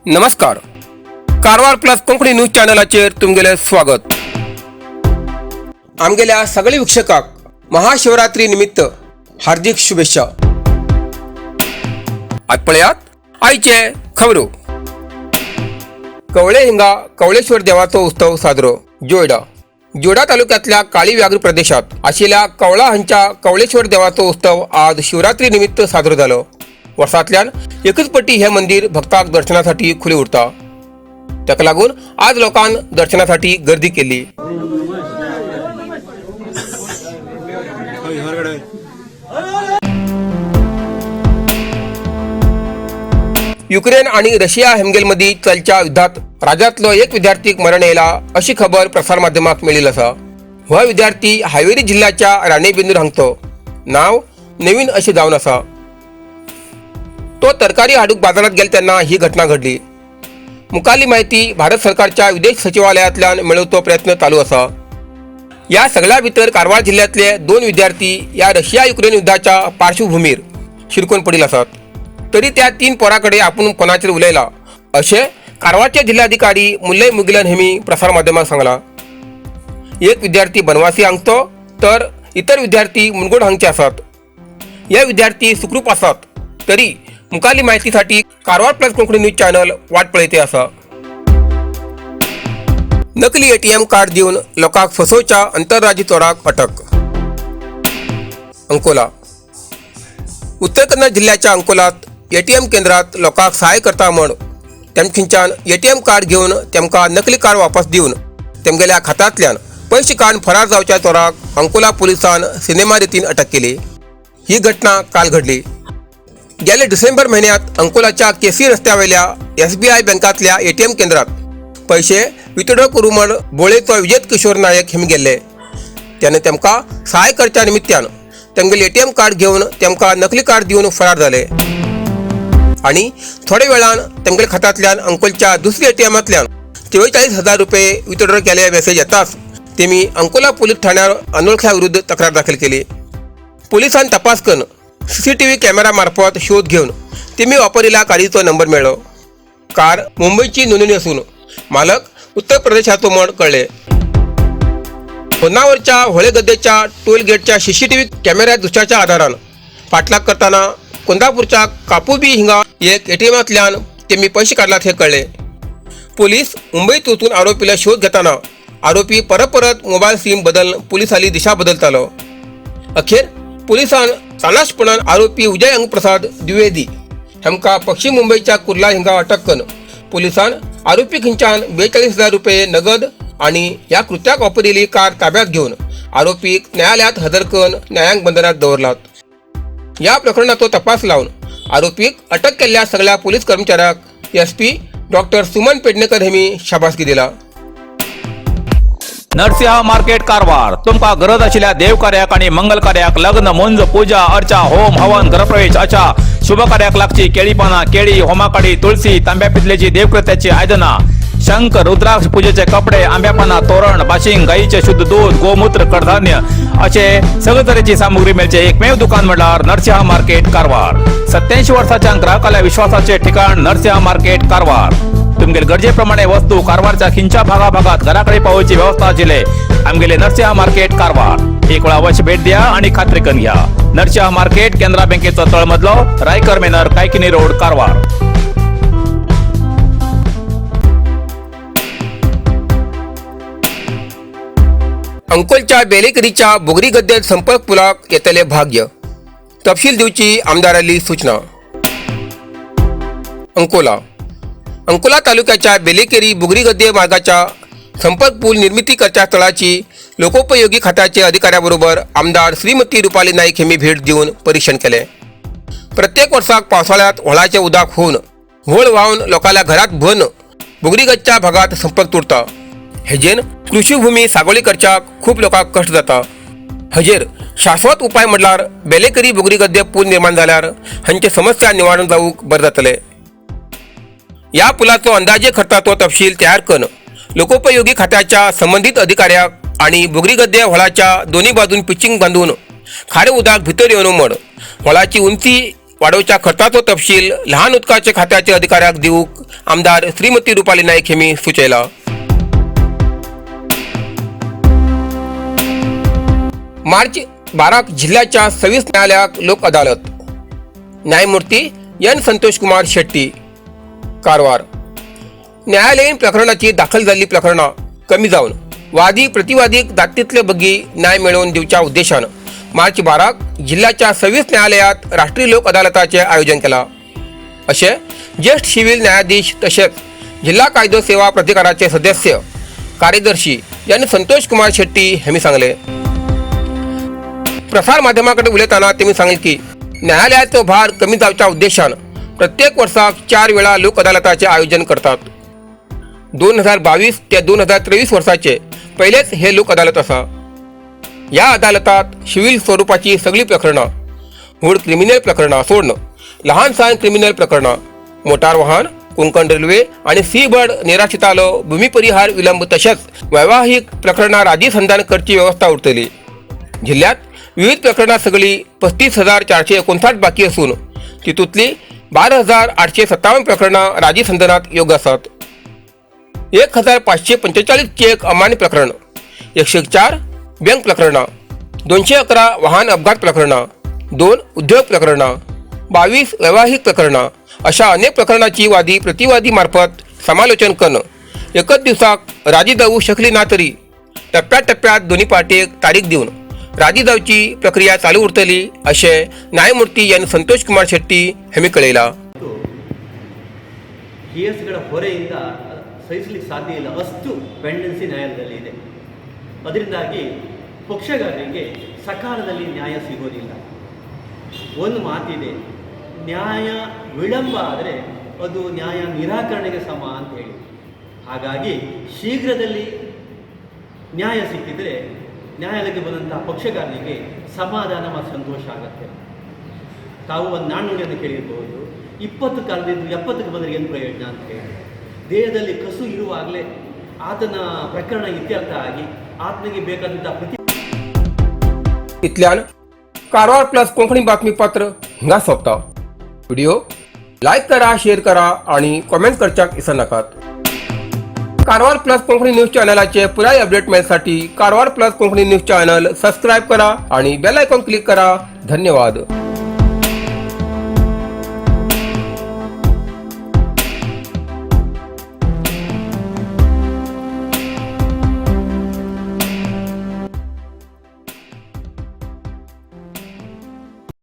नमस्कार, Karwar plus Konkani news चॅनलाचेर तुमगेलें स्वागत. आमगेल्या सगळे वीक्षकांक महाशिवरात्री निमित्त हार्दिक शुभेच्छा. आज पळयात आयचे खबरो. कवळे हिंगा कवळेश्वर देवाचो उत्सव साजरो. जोयडा. जोडा तालुक्यातल्या काळी व्याघ्र प्रदेशात आशिल्ल्या कवळा हांच्या कवळेश्वर देवाचो उत्सव आज शिवरात्री निमित्त साजरो जालो. वर्सांतल्यान एकच पटी हे मंदिर भक्तांक दर्शनासाठी खुले उरता. ताका लागून आज लोकांन दर्शनासाठी गर्दी केली. युक्रेन आणि रशिया हेमगेलमदी चलच्या युद्धात राज्यातलो एक विद्यार्थीक मरण येयला अशी खबर प्रसारमाध्यमाक मेळिल्ली आसा. हो विद्यार्थी हावेरी जिल्ह्याच्या राणेबेंदूर हांगचो, नाव नवीन अशें जावन आसा. तो तरकारी हाडूंक बाजारात गेले तेन्ना ही घटना घडली. मुखाल्ली माहिती भारत सरकारच्या विदेश सचिवालयांतल्यान मेळोवचो प्रयत्न चालू आसा. या सगळ्या भितर कारवार जिल्ह्यांतले 2 विद्यार्थी या रशिया युक्रेन युद्धाच्या पार्श्वभूमीर शिरकून पडिल्ले आसात. तरी त्या 3 पोराकडे आपूण फोनाचेर उलयला अशें कारवारचे जिल्हाधिकारी मुल्लय मुगिलन हेमी प्रसारमाध्यमाक सांगला. एक विद्यार्थी बनवासी हांगचो तर इतर विद्यार्थी मुनगोड हांगचे आसात. हे विद्यार्थी सुखरूप आसात. तरी मुखाल्ली माहितीसाठी Karwar plus Konkani news channel वाट पळयते आसा. नकली एटीएम कार्ड दिवन लोकांक फसोवच्या अंतरराज्य चोराक अटक. अंकोला. उत्तर कन्नड जिल्ह्याच्या अंकोलात एटीएम केंद्रात लोकांक सहाय करता म्हण तेमखिंच्यान एटीएम कार्ड घेवन तेमकां नकली कार्ड वापस दिवन तेमगेल्या खात्यांतल्यान पयशे काडून फरार जावच्या चोराक अंकोला पुलिसान सिनेमा रितीन अटक केली. ही घटना काल घडली. गेल्या डिसेंबर म्हयन्यात अंकोलाच्या केसी रस्त्यावेल्या एसबीआय बँकांतल्या एटीएम केंद्रात पैसे विथड्रॉ करूं म्हण बोळेचो विजय किशोर नायक हेमी गेल्ले. त्याने तेमकां सहाय करच्या निमित्तान तेमगेले एटीएम कार्ड घेवन तेमकां नकली कार्ड दिवन फरार जाले आनी थोड्या वेळान तेमगेल्या खात्यांतल्यान अंकोलच्या दुसऱ्या एटीएमांतल्यान 44,000 रुपये विथड्रॉ केले मेसेज येताच तेमी अंकोला पोलीस ठाण्यार अनोळख्या विरुद्ध तक्रार दाखल केली. पोलिसांनी तपास करून सीसीटीव्ही कॅमेरा मार्फत शोध घेवन तेमी वापरिल्ल्या कारीचो नंबर मेळ्ळो. कार मुंबयची नोंदणी असून मालक उत्तर प्रदेशाचो म्हण कळ्ळे. होन्नावरच्या होळेगद्देच्या टोल गेटच्या सीसीटीव्ही कॅमेऱ्या दृश्याच्या आधारान फाटलाग करताना कोंदापूरच्या कापुबी हिंगा एक एटीएमांतल्यान तेमी पैसे काडलात हे कळ्ळे. पोलीस मुंबईत वचून आरोपीला शोध घेताना आरोपी परत परत मोबायल सिम बदल पोलिसांनी दिशा बदलतालो. अखेर पोलिसान चालाशपणान आरोपी विजय अंगप्रसाद द्विवेदी हेमकां पश्चिम मुंबयच्या कुर्ला हिंगा अटक करून पोलिसान आरोपी खंयच्यान 42,000 रुपये नगद आणि ह्या कृत्याक वापरिल्ली कार ताब्यात घेवन आरोपीक न्यायालयात हजर करून न्यायांक बंधनात दवरलात. ह्या प्रकरणाचो तपास लावन आरोपीक अटक केल्ल्या सगळ्या पोलीस कर्मचाऱ्यांक एसपी डॉक्टर सुमन पेडणेकर हेमी शाबासकी दिला. नरसिंह मार्केट कारवार. तुमकां गरज आशिल्ल्या देवकार्याक आनी मंगल कार्याक, लग्न, मुंज, पूजा अर्चा, होम हवन, गृहप्रवेश अशा शुभ कार्याक लागची केळी पानां, केळी, होमाकाडी, तुळसी, तांब्या पितलेची देवकृत्याची आयदनां, शंख, रुद्राक्ष, पूजेचे कपडे, आंब्या पानां, तोरण, बाशिंग, गायीचे शुद्ध दूध, गोमूत्र, कडधान्य असे सगळे तरेची सामुग्री मेळचे एकमेव दुकान म्हणल्यार नरसिंह मार्केट कारवार. 87 वर्साच्या ग्राहकाल्या विश्वासाचे ठिकाण नरसिंह मार्केट कारवार. तुमगेले गरजेप्रमाणे वस्तू कारवारच्या खिंच्या भागाभागात घराकडे पावोवची व्यवस्था आशिल्ले आमगेले नरसिंह मार्केट कारवार. एक वेळा अवश्य भेट द्या आणि खात्री करून घ्या. नरसिंह मार्केट, केनरा बँकेचो तळमजलो, रायकर मेनर, कायकिनी रोड, कारवार. अंकोलच्या बेलेकरीच्या बुगरी गद्देत संपर्क पुलाक येतले भाग्य, तपशील दिवची आमदाराली सूचना. अंकोला. अंकोला तालुक्याच्या बेलेकेरी बुगरी गद्दे मार्गाच्या संपर्क पूल निर्मिती करच्या स्थळाची लोकोपयोगी खात्याचे अधिकाऱ्याबरोबर आमदार श्रीमती रुपाली नाईक यांनी भेट देऊन परीक्षण केले. प्रत्येक वर्साक पावसाळ्यात व्हळाचे उदक होऊन व्हळ व्हांवन लोकांल्या घरात भरून बुगरीगतच्या भागात संपर्क तुटता. हेजेन कृषीभूमी सागोळी करच्याक खूब लोकांक कश्ट जाता. हजेर शाश्वत उपाय म्हटल्यार बेलेकरी बुगरी गद्दे पूल निर्माण जाल्यार हांचे समस्या निवारण जावंक बरें जातलें. या पुलाचो अंदाजे खर्चाचो तपशील तयार करून लोकोपयोगी खात्याच्या संबंदीत अधिकाऱ्याक आणि बुगरीगद्दे व्हळाच्या दोन्ही बाजून पिचिंग बांदून खारें उदक भितर येवन म्हण व्हळाची उंची वाडोवच्या खर्चाचो तपशील ल्हान उदकाचे खात्याचे अधिकाऱ्याक दिवंक आमदार श्रीमती रुपाली नायक हेमी सुचयला. मार्च 12 जिल्ह्याच्या 26 न्यायालयाक लोक अदालत. न्यायमूर्ती एन संतोष कुमार शेट्टी, कारवार. न्यायालयीन प्रकरणाची दाखल जाल्ली प्रकरणां कमी जावन वादी प्रतिवादीक जात तितले बगी न्याय मेळोवन दिवच्या उद्देशान मार्च 12 जिल्ह्याच्या 26 न्यायालयात राष्ट्रीय लोक अदालताचे आयोजन केला, अशें ज्येष्ठ सिव्हिल न्यायाधीश तशेंच जिल्हा कायदो सेवा प्राधिकाराचे सदस्य कार्यदर्शी यांनी संतोष कुमार शेट्टी यांनी सांगले. प्रसार माध्यमाकडे उलयतना त्यांनी सांगले की न्यायालयाचो भार कमी जावच्या उद्देशान प्रत्येक वर्साक 4 वेळा लोक अदालताचे आयोजन करतात. 2022 ते 2023 वर्साचे पहिलेच हे लोक अदालत आसा. ह्या अदालतात सिव्हिल स्वरुपाची सगळीं प्रकरणां, व्हड क्रिमिनल प्रकरणां सोडून लहान सान क्रिमिनल प्रकरणां, मोटार वाहन, कोंकण रेल्वे आनी सी बर्ड निराशितालो भूमी परिहार विलंब तशेंच वैवाहीक प्रकरणां राजी संधान करची वेवस्था उरतली. जिल्ह्यात विविध प्रकरणां सगळीं 35,459 बाकी असून तितूंतली 12,857 प्रकरणां राजी संधानात योग्य आसात. 1545 चेक अमान्य प्रकरण, 104 बँक प्रकरणां, 211 वाहन अपघात प्रकरणां, 2 उद्योग प्रकरणां, 22 वैवाहिक प्रकरणां अशा अनेक प्रकरणाची वादी प्रतिवादी मार्फत समालोचन करणं एकच दिवसाक राजी जावू शकली ना तरी टप्प्याटप्प्यात दोन्ही पार्टीक तारीख दिवन राजी जावची प्रक्रिया चालू उरतली, अशें न्यायमूर्ती एन संतोष कुमार शेट्टी हांणी कळयलां. ಮತ್ತು ಕೇಸ್ಗಳ ಹೊರೆಯಿಂದ ಸಹಿಸಲಿಕ್ಕೆ ಸಾಧ್ಯ ಇಲ್ಲ, ಅಷ್ಟು ಪೆಂಡೆನ್ಸಿ ನ್ಯಾಯಾಲಯದಲ್ಲಿ ಇದೆ. ಅದರಿಂದಾಗಿ ಪಕ್ಷಗಾರರಿಗೆ ಸಕಾಲದಲ್ಲಿ ನ್ಯಾಯ ಸಿಗೋದಿಲ್ಲ. ಒಂದು ಮಾತಿದೆ, ನ್ಯಾಯ ವಿಳಂಬ ಆದರೆ ಅದು ನ್ಯಾಯ ನಿರಾಕರಣೆಗೆ ಸಮ ಅಂತ ಹೇಳಿ. ಹಾಗಾಗಿ ಶೀಘ್ರದಲ್ಲಿ ನ್ಯಾಯ ಸಿಕ್ಕಿದರೆ ನ್ಯಾಯಾಲಯಕ್ಕೆ ಬಂದಂತಹ ಪಕ್ಷಗಾರನಿಗೆ ಸಮಾಧಾನ ಮತ್ತು ಸಂತೋಷ ಆಗುತ್ತೆ. ತಾವು ಒಂದು ನಾಣ್ಣುಡಿಯನ್ನು ಕೇಳಿರ್ಬೋದು, 20 ಕರೆದಿದ್ದು 70ಕ್ಕೆ ಬಂದರೆ ಏನು ಪ್ರಯೋಜನ ಅಂತ ಹೇಳಿ. ದೇಹದಲ್ಲಿ ಕಸು ಇರುವಾಗಲೇ ಆತನ ಪ್ರಕರಣ ಇತ್ಯರ್ಥ ಆಗಿ ಆತನಿಗೆ ಬೇಕಾದಂಥ ಪ್ರತಿ इतल्यान कारवार प्लस कोंकणी बातमीपत्र हिंगा सोंपता. व्हिडिओ लायक करा, शेअर करा आणि कॉमेंट करच्याक विसरनाकात. कारवार प्लस कोंकणी न्यूज चॅनलाचे पुराय अपडेट मेळसाठी Karwar plus Konkani news channel subscribe करा आणि बेल आयकॉन क्लिक करा. धन्यवाद.